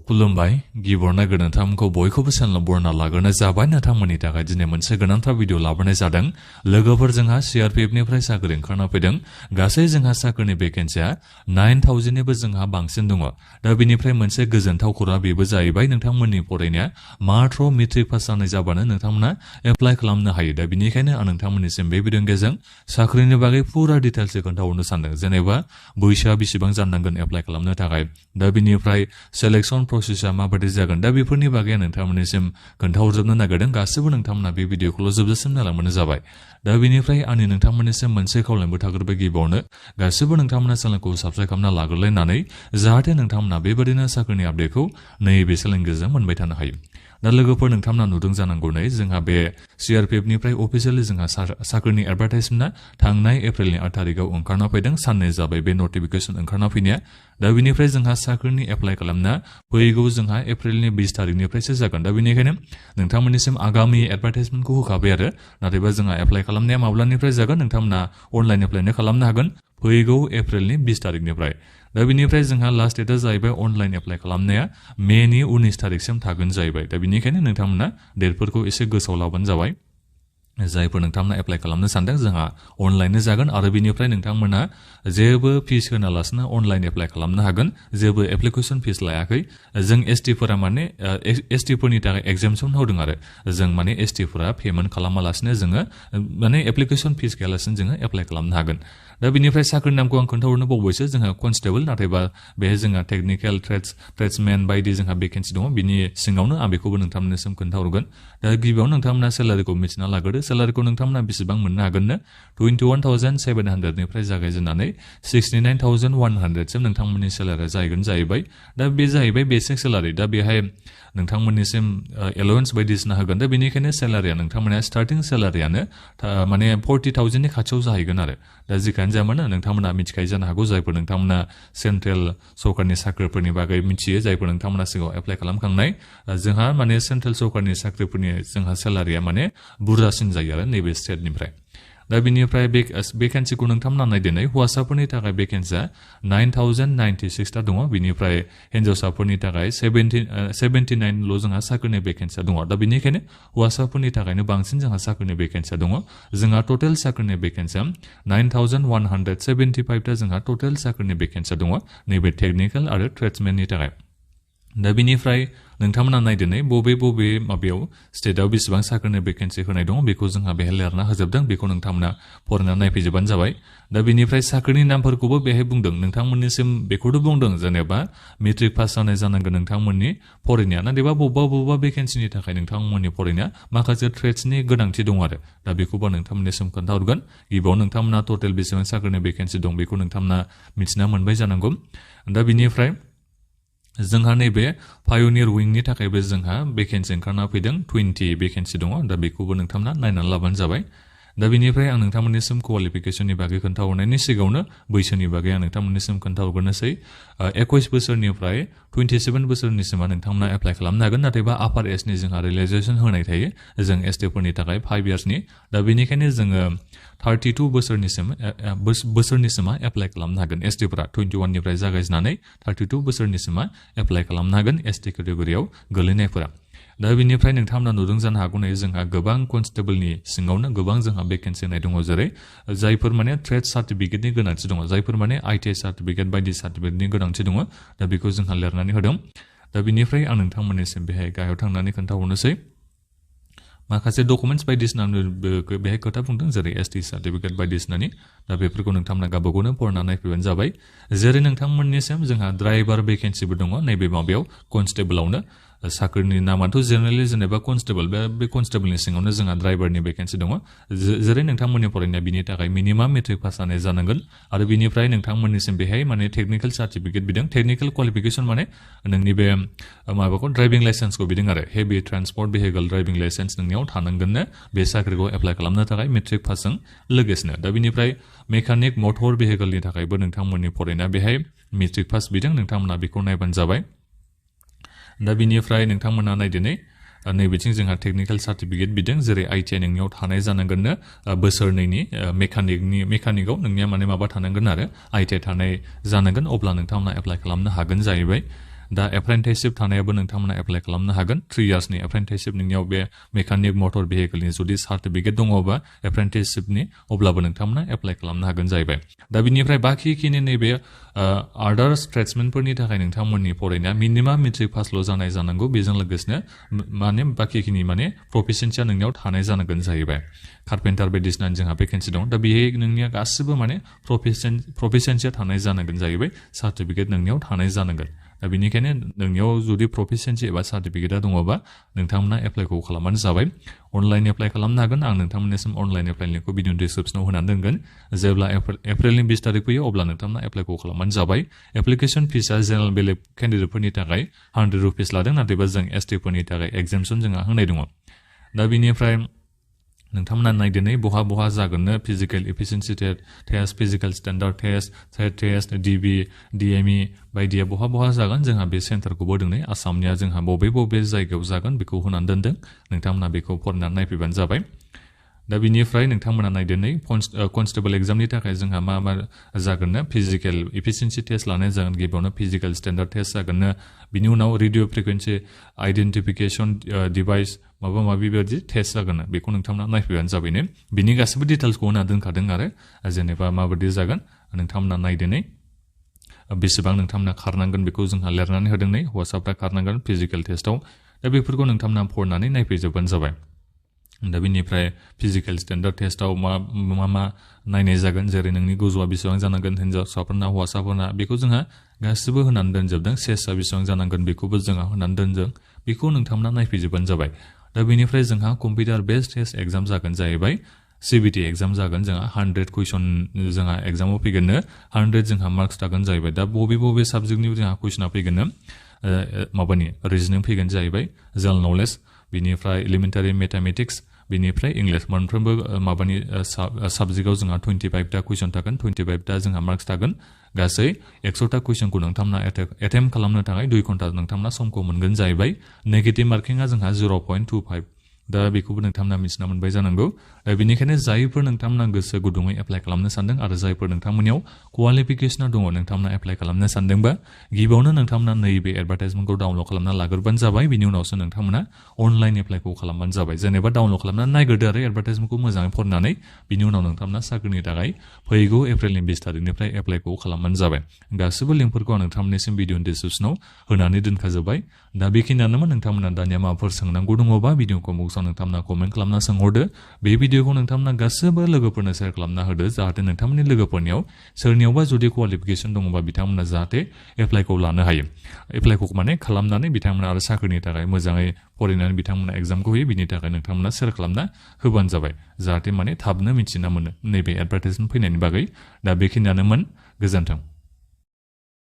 खुलुमबाय गिबियावनो नोंथांमोनखौ बयखौबो चेनेल बरना लाग्रोनाय जाबाय नोंथांमोननि थाखाय दिनै मोनसे गोनांथार भिडिअ लाबोनाय जादों लोगोफोर जोंहा CRPF निफ्राय साख्रि ओंखारना फैदों गासै जोंहा साख्रिनि भेकेन्सिया 9000 निबो जोंहा बांसिन दङ दा बेनिफ्राय मोनसे गोजोनथाव खौरां बेबो जाहैबाय नोंथांमोननि फरायनाया मात्र मेट्रिक पास जानाय जाबानो नोंथांमोना एप्लाइ खालामनो हायो दा बेनिखायनो आं नोंथांमोननिसिम बे भिडिअनि गेजेरजों साख्रिनि बागै पुरा डिटेल्स खोन्थाहरनो सानदों जेनेबा बैसोआ बेसेबां जानांगोन एप्लाइ खालामनो थाखाय दा बेनिफ्राय सिलेक्शन प्रसेसआ माबायदि जागोन दा बेफोरनि बागै नोंथांमोननिसिम खोन्थाहरजोबनो नागिरदों गासिबो नोंथांमोना बे भिडिअखौल' जोबजासिम नायलांबानो जाबाय दा बेनिफ्राय आंनि नोंथांमोननिसिम मोनसे खावलायनायबो थाग्रोबाय गिबियावनो गासिबो नोंथांमोना चेनेलखौ साबस्क्राइब खालामना लाग्रोलायनानै जाहाथे नोंथांमोना बेबायदिनो साख्रिनि आपडेटखौ नैबे चेनेलनि गेजेरजों मोनबाय थानो हायो दा लोगोफोर नोंथांमोना नुदों जानांगौ नै जोंहा बे CRPF निफ्राय अफिसियेलि जोंहा साख्रिनि एडभार्टाइजमेन्टआ थांनाय एप्रिलनि 8 तारिखआव ओंखारना फैदों साननै जाबाय बे नटिफिकेसन ओंखारना फैनाया दा बेनिफ्राय जोंहा साख्रिनि एप्लाइ खालामना फैगौ जोंहा एप्रिलनि 20 तारिखनिफ्रायसो जागोन दा बेनिखायनो नोंथांमोननिसिम आगामि एडभार्टाइजमेन्टखौ होखाबाय आरो नाथायबा जोंहा एप्लाइ खालामनाया माब्लानिफ्राय जागोन नोंथांमोना अनलाइन एप्लाइनो खालामनो हागोन फैगौ एप्रिलनि 20 तारिखनिफ्राय दा बेनिफ्राय जोंहा लास्ट डेटआ जाहैबाय अनलाइन एप्लाइ खालामनाया मेनि 19 तारिखसिम थागोन जाहैबाय दा बेनिखायनो नोंथांमोना डेटफोरखौ एसे गोसोआव लाबानो जाबाय जायफोर नोंथांमोना एप्लाइ खालामनो सानदों जोंहा अनलाइननो जागोन आरो बेनिफ्राय नोंथांमोना जेबो फिस होनालासिनो अनलाइन एप्लाइ खालामनो हागोन जेबो एप्लिकेसन फिस लायाखै जों ST फोरा माने ST फोरनि थाखाय एगजामसन होदों आरो जों माने ST फोरा पेमेन्ट खालामालासिनो जोङो माने एप्लिकेसन फिस गैयालासिनो जोङो एप्लाइ खालामनो हागोन दा बेनिफ्राय साख्रिनि नामखौ आं खोन्थाहरनो बावबायसो जोंहा कनस्टेबल नाथायबा बेहाय जोंहा टेकनिकेल ट्रेड्समेन बायदि जोंहा भेकेन्सि दङ बिनि सिङावनो आं बेखौबो नोंथांमोननिसिम खोन्थाहरगोन दा गिबियावनो नोंथांमोना सेलारिखौ मिथिना लाग्रोदो सेलारिखौ नोंथांमोना बेसेबां मोननो हागोननो 21,700 निफ्राय जागायजेननानै 69,100 सिम नोंथांमोननि सेलारिया जाहैबाय दा बे जाहैबाय बेसिक सेलारि दा बेहाय नोंथांमोननिसिम एलाउन्स बायदिसिना होगोन दा बेनिखायनो सेलारिया नोंथांमोना स्टार्टिं सेलारियानो माने 40,000 नि खाथियाव जाहैगोन आरो दा जिखायानो जाया मानो नोंथांमोना मिथिखायो जानो हागौ जायफोर नोंथांमोना सेन्ट्रेल सरकारनि साख्रिफोरनि बागै मिथियो जायफोर नोंथांमोना सिगाङाव एप्लाइ खालामखांनाय जोंहा माने सेन्ट्रेल सरकारनि साख्रिफोरनि जोंहा सेलारिया माने बुरजासिन जायो आरो नैबे स्टेटनिफ्राय दा बेनिफ्राय भेकेन्सिखौ नोंथांमोना नायदेनै हौवासाफोरनि थाखाय भेकेन्सिया 9,096 ता दङ बिनिफ्राय हिन्जावसाफोरनि थाखाय 79 ल' जोंहा साख्रिनि भेकेन्सिया दङ दा बेनिखायनो हौवासाफोरनि थाखायनो बांसिन जोंहा साख्रिनि भेकेन्सिया दङ जोंहा टटेल साख्रिनि भेकेन्सिया 9,175 ता जोंहा टटेल साख्रिनि भेकेन्सिया दङ नैबे टेकनिकेल आरो ट्रेड्समेननि थाखाय दा बेनिफ्राय नोंथांमोना नायदिनै बबे माबायाव स्टेटआव बेसेबां साख्रिनि भेकेन्सि होनाय दङ बेखौ जोंहा बेहाय लिरना होजोबदों बेखौ नोंथांमोना फरायनानै नायफैजोबानो जाबाय दा बेनिफ्राय साख्रिनि नामफोरखौबो बेहाय बुंदों नोंथांमोननिसिम बेखौथ' बुंदों जेनेबा मेट्रिक पास जानाय जानांगोन नोंथांमोननि फरायनाया नाथायबा बबेबा भेकेन्सिनि थाखाय नोंथांमोननि फरायनाया माखासे ट्रेड्सनि गोनांथि दं आरो दा बेखौबो नोंथांमोननिसिम खोन्थाहरगोन गिबियाव नोंथांमोना टटेल बेसेबां साख्रिनि भेकेन्सि दं बेखौ नोंथांमोना मिथिना मोनबाय जानांगौ दा बेनिफ्राय जोंहा नैबे पायनियर विंनि थाखायबो जोंहा भेकेन्सि ओंखारना फैदों 20 भेकेन्सि दङ दा बेखौबो नोंथांमोना नायनानै लाबानो जाबाय दा बेनिफ्राय आं नोंथांमोननिसिम क्वालिफिकेसननि बागै खोन्थाहरनायनि सिगाङावनो बैसोनि बागै आं नोंथांमोननिसिम खोन्थाहरग्रोनोसै 21 बोसोरनिफ्राय 27 बोसोरनिसिमा नोंथांमोना एप्लाइ खालामनो हागोन नाथायबा आपार एजनि जोंहा रिलेक्सेसन होनाय थायो जों ST फोरनि थाखाय 5 इयार्सनि दा बेनिखायनो जोङो 32 बोसोरनिसिमा एप्लाइ खालामनो हागोन ST फोरा 21 निफ्राय जागायजेननानै 32 बोसोरनिसिमा एप्लाइ खालामनो हागोन ST केटेगरियाव गोलैनायफोरा दा बेनिफ्राय नोंथांमोना नुदों जानो हागौ नै जोंहा गोबां कनस्टेबलनि सिङावनो गोबां जोंहा भेकेन्सि होनाय दङ जेरै जायफोर माने ट्रेड सार्टिफिकेटनि गोनांथि दङ जायफोर माने ITI सार्टिफिकेट बायदि सार्टिफिकेटनि गोनांथि दङ दा बेखौ जोंहा लिरनानै होदों दा बेनिफ्राय आं नोंथांमोननिसिम बेहाय गाहायाव थांनानै खोन्थाहरनोसै माखासे डकुमेन्टस बायदिसिना बेहाय खोथा बुंदों जेरै ST सार्टिफिकेट बायदिसिनानि दा बेफोरखौ नोंथांमोना गावबागावनो फरायनानै नायफैबानो जाबाय जेरै नोंथांमोननिसिम जोंहा ड्राइभार भेकेन्सिबो दङ नैबे माबायाव कनस्टेबलावनो साख्रिनि नामाथ' जेनेरेलि जेनेबा कनस्टेबल बे कनस्टेबलनि सिङावनो जोंहा ड्राइभारनि भेकेन्सि दङ जेरै नोंथांमोननि फरायनाया बिनि थाखाय मिनिमाम मेट्रिक पास जानाय जानांगोन आरो बिनिफ्राय नोंथांमोननिसिम बेहाय माने टेकनिकेल सार्टिफिकेट बिदों टेकनिकेल क्वालिफिकेसन माने नोंनि बे माबाखौ ड्राइभिं लाइसेन्सखौ बिदों आरो हेभि ट्रान्सपर्ट भेहिकल ड्राइभिं लाइसेन्स नोंनियाव थानांगोननो बे साख्रिखौ एप्लाइ खालामनो थाखाय मेट्रिक पासजों लोगोसेनो दा बिनिफ्राय मेकानिक मटर भेहिकलनि थाखायबो नोंथांमोननि फरायनाया बेहाय मेट्रिक पास बिदों नोंथांमोना बेखौ नायबानो जाबाय दा बिनिफ्राय नोंथांमोना नायदिनै नैबेथिं जोंहा टेकनिकेल सार्टिफिकेट बिदों जेरै ITI नोंनियाव थानाय जानांगोननो बोसोरनैनि मेकानिकआव नोंनिया माने माबा थानांगोन आरो ITI थानाय जानांगोन अब्ला नोंथांमोना एप्लाइ खालामनो हागोन जाहैबाय दा एप्रेन्टिसशिप थानायाबो नोंथांमोना एप्लाइ खालामनो हागोन 3 इयार्सनि एप्रेन्टिसशिप नोंनियाव बे मेकानिक मटर भेहिकलनि जुदि सार्टिफिकेट दङबा एप्रेन्टिसशिपनि अब्लाबो नोंथांमोना एप्लाइ खालामनो हागोन जाहैबाय दा बिनिफ्राय बाखिखिनि नैबे आदार्स ट्रेड्समेनफोरनि थाखाय नोंथांमोननि फरायनाया मिनिमाम मेट्रिक पासल' जानाय जानांगौ बेजों लोगोसेनो माने बाखिखिनि माने प्रफिसियेन्सिया नोंनियाव थानाय जानांगोन जाहैबाय कारपेन्टार बायदिसिना जोंहा भेकेन्सि दं दा बेहाय नोंनिया गासिबो माने प्रफिसियेन्सिया थानाय जानांगोन जाहैबाय सार्टिफिकेट नोंनियाव थानाय जानांगोन दा बेनिखायनो नोंनियाव जुदि प्रफिसियेन्सि एबा सार्टिफिकेटआ दङबा नोंथांमोना एप्लाइखौ खालामबानो जाबाय अनलाइन एप्लाइ खालामनो हागोन आं नोंथांमोननिसिम अनलाइन एप्लाइ लिंकखौ भिडिअ डिसक्रिप्सनाव होनानै दोनगोन जेब्ला एप्रिलनि 20 तारिख फैयो अब्ला नोंथांमोना एप्लाइखौ खालामबानो जाबाय एप्लिकेसन फिसआ जेनेरेल बेलेग केन्डिडेटफोरनि थाखाय 100 रुपिस लादों नाथायबा जों एसटि फोरनि थाखाय एगजेम्पसन जोंहा होनाय दङ दा बिनिफ्राय नोंथांमोना नायदिनै बहा जागोननो physical efficiency test physical standard test set test DB DME बायदिया बहा जागोन जोंहा बे सेन्टारखौबो दोनै आसामनिया जोंहा बबे जायगायाव जागोन बेखौ होनानै दोनदों नोंथांमोना बेखौ फरायनानै नायफैबानो जाबाय दा बिनिफ्राय नोंथांमोना नायदिनै कनस्टेबल एग्जामनि थाखाय जोंहा मा जागोननो फिजिकेल एफिशिएन्सि टेस्ट लानाय जागोन गिबियावनो फिजिकेल स्टेन्डार्ड टेस्ट जागोननो बिनि उनाव रेडिअ फ्रिकुवेन्सि आइडेन्टिफिकेसन डिभाइस माबा माबि बायदि टेस्ट जागोन बेखौ नोंथांमोना नायफैबानो जाबायनो बिनि गासैबो डिटेल्सखौ होना दोनखादों आरो जेनेबा माबायदि जागोन नोंथांमोना नायदिनै बेसेबां नोंथांमोना खारनांगोन बेखौ जोंहा लिरनानै होदों नै हौवासाफ्रा खारनांगोन फिजिकेल टेस्टआव दा बेफोरखौ नोंथांमोना फरायनानै नायफैजोबबानो जाबाय दा बिनिफ्राय फिजिकेल स्टेन्डार्ड टेस्टआव मा नायनाय जागोन जेरै नोंनि गोजौआ बेसेबां जानांगोन हिन्जावसाफोरना हौवासाफोरना बेखौ जोंहा गासिबो होनानै दोनजोबदों सेसआ बेसेबां जानांगोन बेखौबो जोंहा होनानै दोनदों बेखौ नोंथांमोना नायफैजोबबानो जाबाय दा बेनिफ्राय जोंहा कम्पिउटार बेस्ड टेस्ट एग्जाम जागोन जाहैबाय CBT एग्जाम जागोन जोंहा 100 कुइसन जोंहा एग्जामाव फैगोननो 100 जोंहा मार्क्स थागोन जाहैबाय दा बबे साबजेक्टनि जोंहा कुइसना फैगोननो माबानि रिजनिं फैगोन जाहैबाय जनरेल नलेज बिनिफ्राय एलिमेन्टारि मेथामेटिक्स बिनिफ्राय इंलिश मोनफ्रोमबो माबानि साबजेक्टआव जोंहा 25 टा कुइसन थागोन 25 टा जोंहा मार्क्स थागोन गासै 100 टा कुइसनखौ नोंथांमोना एटेम्प्ट खालामनो थाखाय 2 घन्टा नोंथांमोना समखौ मोनगोन जाहैबाय नेगेटिभ मार्किंआ जोंहा 0.25 दा बेखौबो नोंथांमोना मिथिना मोनबाय जानांगौ दा बेनिखायनो जायफोर नोंथांमोना गोसो गुदुङै एप्लाइ खालामनो सानदों आरो जायफोर नोंथांमोननियाव क्वालिफिकेसना दङ नोंथांमोना एप्लाइ खालामनो सानदोंबा गिबियावनो नोंथांमोना नैबे एडभार्टाइजमेन्टखौ डाउनलड खालामना लाग्रोबानो जाबाय बिनि उनावसो नोंथांमोना अनलाइन एप्लाइखौ खालामबानो जाबाय जेनेबा डाउनलड खालामनानै नायग्रोदो आरो एडभार्टाइजमेन्टखौ मोजाङै फरायनानै बिनि उनाव नोंथांमोना साख्रिनि थाखाय फैगौ एप्रिलनि 20 तारिखनिफ्राय एप्लाइखौ खालामबानो जाबाय गासैबो लिंकफोरखौ आं नोंथांमोननिसिम भिडिअ डिसक्रिप्सनाव होनानै दोनखाजोब्बाय दा बेखिनियानोमोन नोंथांमोना दानिया माबाफोर सोंनांगौ दङबा भिडिअखौ बक्सआव नोंथांमोना कमेन्ट खालामना सोंहरदो बे भिडिअखौ नोंथांमोना गासैबो लोगोफोरनो शेयार खालामना होदो जाहाथे नोंथांमोननि लोगोफोरनियाव सोरनियावबा जुदि क्वालिफिकेसन दङबा बिथांमोना जाहाथे एप्लाइखौ लानो हायो एप्लाइखौ माने खालामनानै बिथांमोना आरो साख्रिनि थाखाय मोजाङै फरायनानै बिथांमोना एग्जामखौ होयो बिनि थाखाय नोंथांमोना शेयार खालामना होबानो जाबाय जाहाथे माने थाबनो मिथिना मोनो नैबे एडभार्टाइजमेन्ट फैनायनि बागै दा बेखिनियानोमोन गोजोन्थों